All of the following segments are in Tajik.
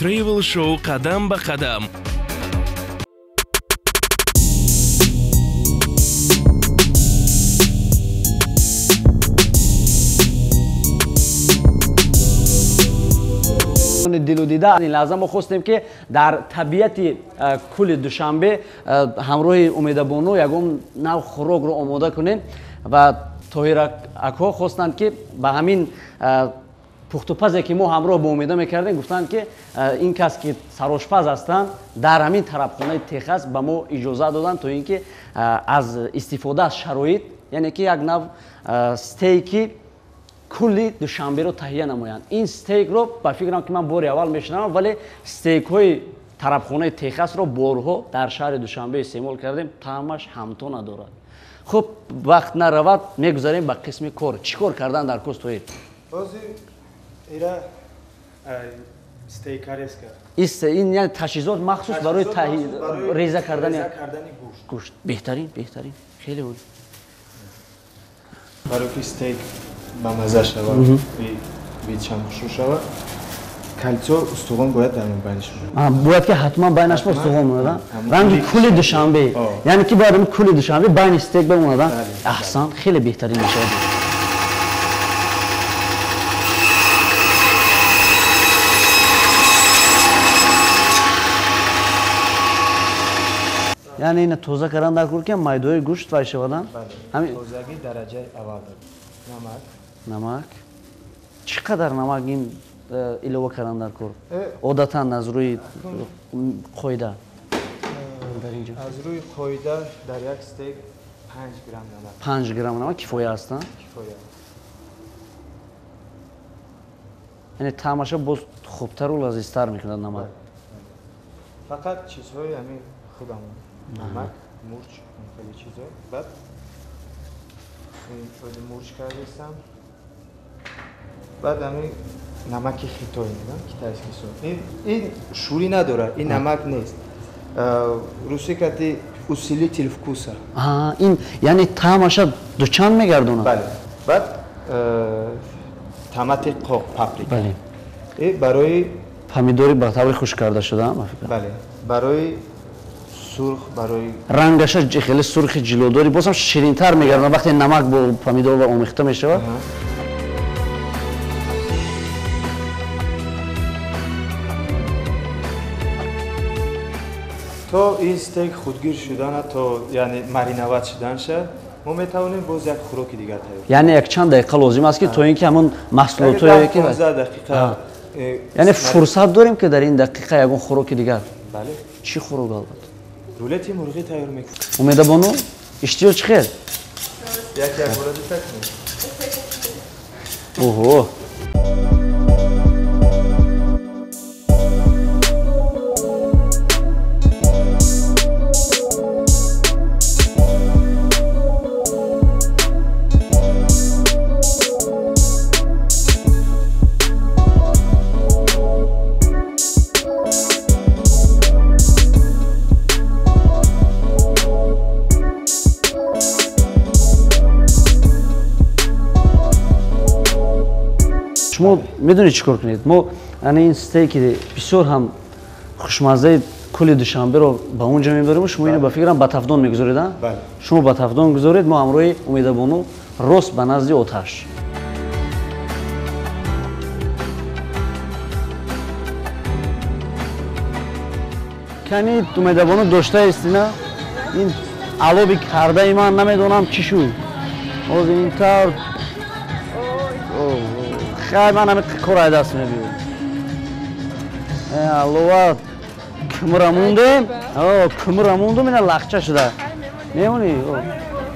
Travel Show қадам ба қадам. Дилу дида ин лаҳза мо хостем, ки дар табиати кӯли Душанбе ҳамроҳи Умедабону ягон нав хӯрокро омода кунем ва Тоҳир акҳо хостанд, ки ба ҳамин пухтупазе, ки мо ҳамроҳ бо Умеда мекардем, гуфтанд, ки ин кас, ки сарошпаз ҳастанд дар ҳамин тарабхонаи Техас, ба мо иҷозат доданд, то ин ки аз истифода аз шароит, яъне ки як нав стейки кулли Душанберо таҳия намоянд. Ин стейкро, ба фикрам, ки ман бори аввал мешунавам, вале стейкҳои тарабхонаи Техасро борҳо дар шаҳри Душанбе истеъмол кардем, таъмаш ҳамто надорад. Хуб, вақт наравад, мегузарем ба қисми кор. Чӣ кор кардан дар кор, Тоҳир? Ира стейкарезка. Ин яъне таҷҳизот махсус барои реза кардани гӯшт. Гӯшт. Беҳтарин, беҳтарин. Хеле олӣ. Барои ки стейк ба мазза шавад, вид шам хушрӯ шавад, кольцо устухон бояд дар байнаш. Бояд ки ҳатман байнаш устухон монад, ранги кули Душанбе, яъне ки бояд кули Душанбе байни стейк бимонад. Аҳсан, хеле беҳтарин мешавад. Яъне ина тоза кардан дар кор, ки майдаҳои гӯшт вай шавадан. Тозагӣ дараҷаи аввал дорад. Намак. Намак. Чӣ қадар намак ин илова кардан дар кор одатан, аз рӯи қоида дар инҷо? Аз рӯи қоида дар як стейк 5 грамм намак. 5 грамм намак кифоя аст? Кифоя. Яъне таъмаша боз хубтару лазизтар мекунад намак. Фақат чизҳои ҳамин худамон: намак, мурч, хеле чизо. Баъд мурч кардастам, баъд ҳамин намаки хитой мегӯям, китайский соль. Ин шӯрӣ надорад, ин намак нест, русӣ кати усилитель вкуса. Ин яъне таъмаша дучанд мегардонад. Бале. Баъд томати қоқ, паприка. Барои помидори ба таври хушк карда шуда. Бале, барои сурх, барои рангаша хеле сурхи ҷилодори, бозам ширинтар мегардонад, вақте намак бо помидор омехта мешавад. То ин стейк худгир шудана, то яъне мариновать шуданша, мо метавонем боз як хӯроки дигар тайёр. Яъне якчанд дақиқа лозим аст, ки то ин ки ҳамон маҳсулотое ки 15 дақиқа. Яъне фурсат дорем, ки дар ин дақиқа ягон хӯроки дигар? Бале. Чӣ хӯрок албатта? Рулети мурғӣ тайёр мекунем. Умедабону, иштиё чӣ хел? Як як бора дита кунем. Оҳо. Шумо медонед чӣ кор кунед? Мо ана ин стейки бисёр ҳам хушмаззаи кули Душанберо ба он ҷо мебарем. Шумо ино, ба фикрам, ба тафдон мегузоред. Шумо ба тафдон гузоред, мо ҳамроҳи Умедабону рост ба назди оташ. Кани, Умедабону, доштаистина ин алоби кардаи ман, намедонам чӣ шуд ҳозир ин тавр. Хай, ман ҳами кор ай даст мебиём. Алова кмра мондем, кмра мондум, ина лахча шуда. Мемонӣ,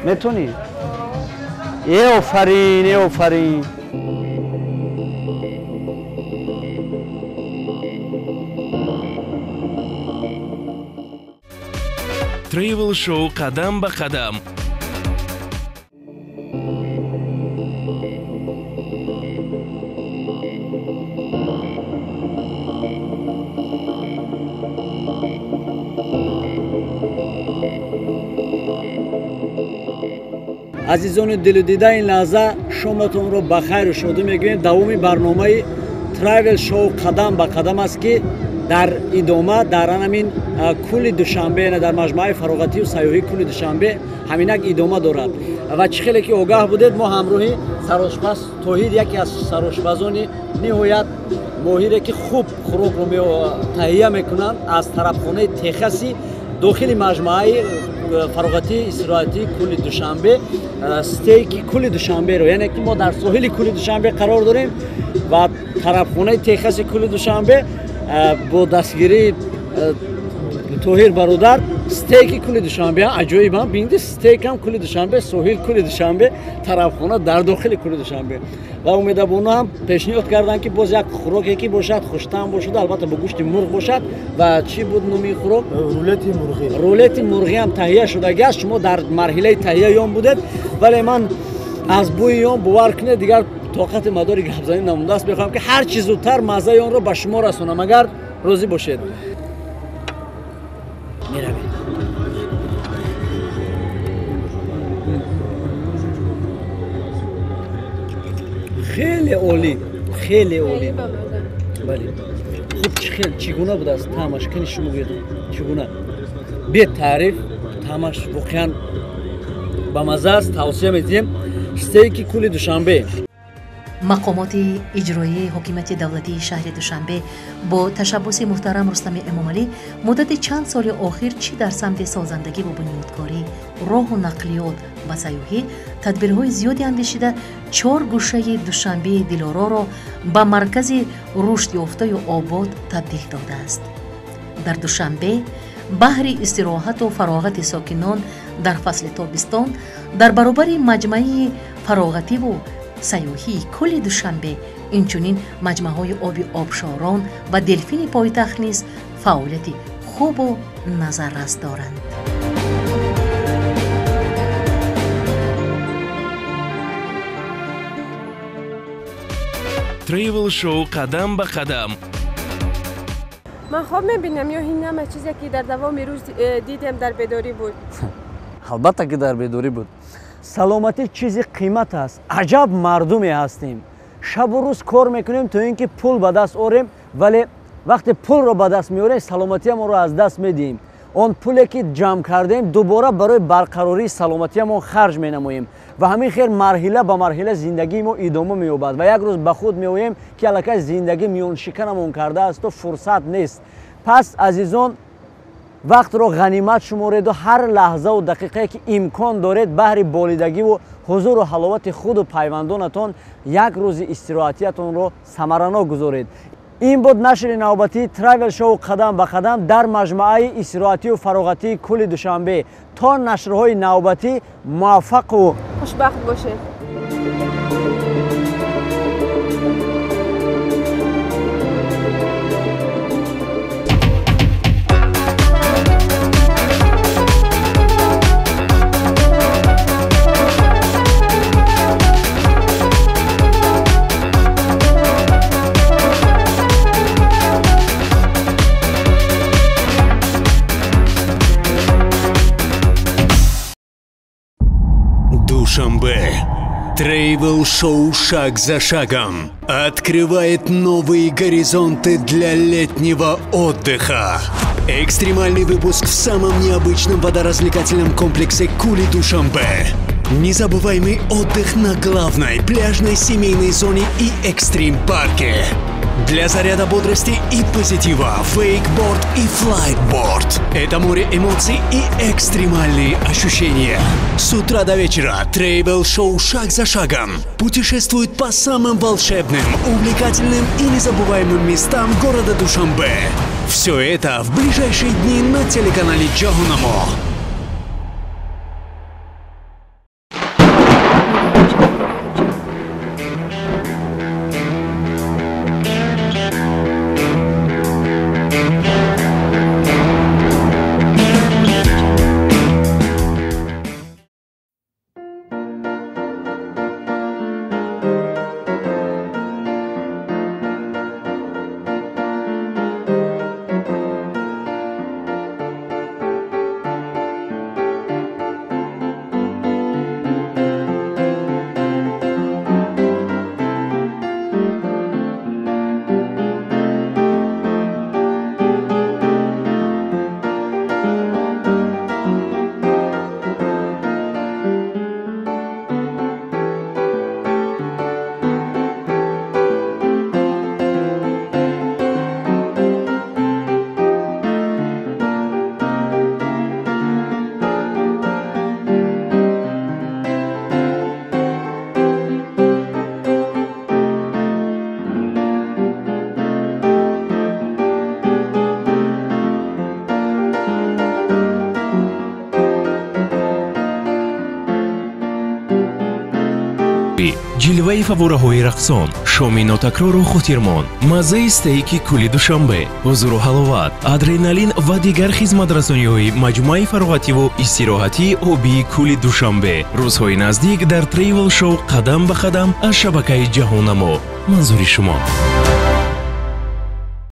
метонӣ? Э, офарин, э, офарин. Travel Show қадам ба қадам. Азизони дилу дида, ин лаҳза шоматонро ба хайру шодӣ мегӯем. Давоми барномаи Travel Show қадам ба қадам аст, ки Дар идома дар ҳамин кӯли Душанбе, яъне дар маҷмӯаи фароғатию сайёҳии кӯли Душанбе ҳаминак идома дорад. Ва чӣ хеле ки огаҳ будед, мо ҳамроҳи сарошпаз Тоҳир, яке аз сарошпазони ниҳоят моҳире ки хуб хӯрокро таҳия мекунанд, аз тарабхонаи Техаси дохили маҷмӯаи фароғатии истироҳатии кӯли Душанбе, стейки кӯли Душанберо, яъне ки мо дар соҳили кӯли Душанбе қарор дорем ва тарабхонаи Техаси кӯли Душанбе бо дастгирии Тоҳир бародар стейки кӯли Душанбе аҷоибам бинди, стейкам кӯли Душанбе, соҳил кӯли Душанбе, тарабхона дар дохили кӯли Душанбе. Ва Умедабону ҳам пешниҳод карданд, ки боз як хӯроке ки бошад, хуштаъм бошад, албатта бо гӯшти мурғ бошад. Ва чӣ буд номи хӯрок? Рулети мурғӣ. Рулети мурғӣ ҳам таҳия шудагиаст. Шумо дар марҳилаи таҳияи он будед, вале ман аз бӯи он, бовар кунед, дигар тоқати мадори гапзанӣ намондааст. Мехоҳам ки ҳар чӣ зудтар маззаи онро ба шумо расонам, агар розӣ бошед. Меравем. Хеле олӣ, хеле олӣ. Бале. Хуб, чӣ гуна будааст таъмаш? Кани шумо гӯед, чӣ гуна? Бетаъриф таъмаш воқеан ба мазза аст. Тавсия медиҳем стейки кӯли Душанбе. Мақомоти иҷроияи ҳокимияти давлатии шаҳри Душанбе бо ташаббуси муҳтарам Рустами Эмомалӣ муддати чанд соли охир чӣ дар самти созандагӣ ву бунёдкорӣ, роҳу нақлиёт ва сайёҳӣ тадбирҳои зиёде андешида, чор гӯшаи Душанбеи дилороро ба маркази рушдёфтаю обод табдил додааст. Дар Душанбе баҳри истироҳату фароғати сокинон дар фасли тобистон дар баробари маҷмӯаи фароғативу сайёҳии кӯли Душанбе, инчунин маҷмӯаҳои оби обшорон ва делфини пойтахт низ фаъолияти хубу назаррас доранд. Travel Show қадам ба қадам. Ман хоб мебинам ё ин ҳама чизе ки дар давоми рӯз дидем дар бедорӣ буд? Албатта ки дар бедорӣ буд. Саломатӣ чизи қимат аст. Аҷаб мардуме ҳастем. Шабу рӯз кор мекунем то ин ки пул ба даст орем, вале вақте пулро ба даст меорем, саломатиамонро аз даст медиҳем. Он пуле ки ҷамъ кардем, дубора барои барқарории саломатиамон харҷ менамоем ва ҳамин хел марҳила ба марҳила зиндагии мо идома меёбад ва як рӯз ба худ меоем, ки аллакай зиндагӣ миёншиканамон кардаасту фурсат нест. Пас азизон, вақтро ғанимат шумореду ҳар лаҳзаву дақиқае ки имкон доред, баҳри болидагиву ҳузуру ҳаловати худу пайвандонатон як рӯзи истироҳатиятонро самаранок гузоред. Ин буд нашри навбатии Travel Show қадам ба қадам дар маҷмӯаи истироҳатию фароғатии кӯли Душанбе. То нашрҳои навбатӣ муваффақу хушбахт бошед. Душанбе. Travel Show «Шаг за шагом» открывает новые горизонты для летнего отдыха. Экстремальный выпуск в самом необычном водоразвлекательном комплексе Кули Душанбе. Незабываемый отдых на главной пляжной семейной зоне и экстрим-парке. Для заряда бодрости и позитива вейкборд и флайтборд. Это море эмоций и экстремальные ощущения. С утра до вечера Travel Show «Шаг за шагом» путешествует по самым волшебным, увлекательным и незабываемым местам города Душанбе. Все это в ближайшие дни на телеканале Джахонамо. Ҷилваи фаввораҳои рақсон, шоми нотакрору хотирмон, маззаи стейки кӯли Душанбе, ҳузуру ҳаловат, адреналин ва дигар хизматрасониҳои маҷмӯаи фароғативу истироҳатии обии кӯли Душанбе. Рӯзҳои наздик дар трейвел шоу «Қадам ба қадам» аз шабакаи Ҷаҳоннамо. Манзури шумо.